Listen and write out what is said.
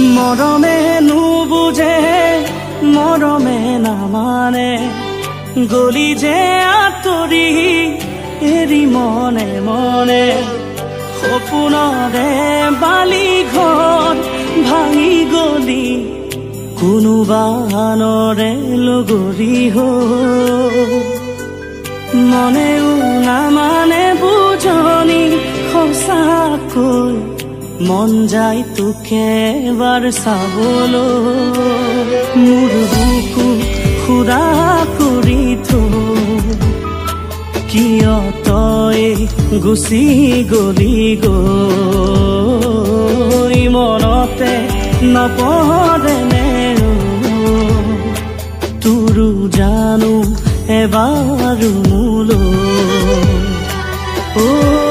মৰমে নুবুজে, মৰমে নামানে, গলি যে আঁতৰি এৰি মনে মনে। সপোনৰে বালি ঘৰ ভাঙি গলি, কোনোবা আনৰে লগৰী হৈ। মনেও নামানে বুজনি, সঁচাকৈ মন যায় তোকে এবাৰ চাবলৈ। মোৰ বুকু সুৰা কৰি থৈ কিয় তই গুচি গলি গৈ? মনতে নপৰেনে তোৰো জানো এবাৰো মোলৈ? অ।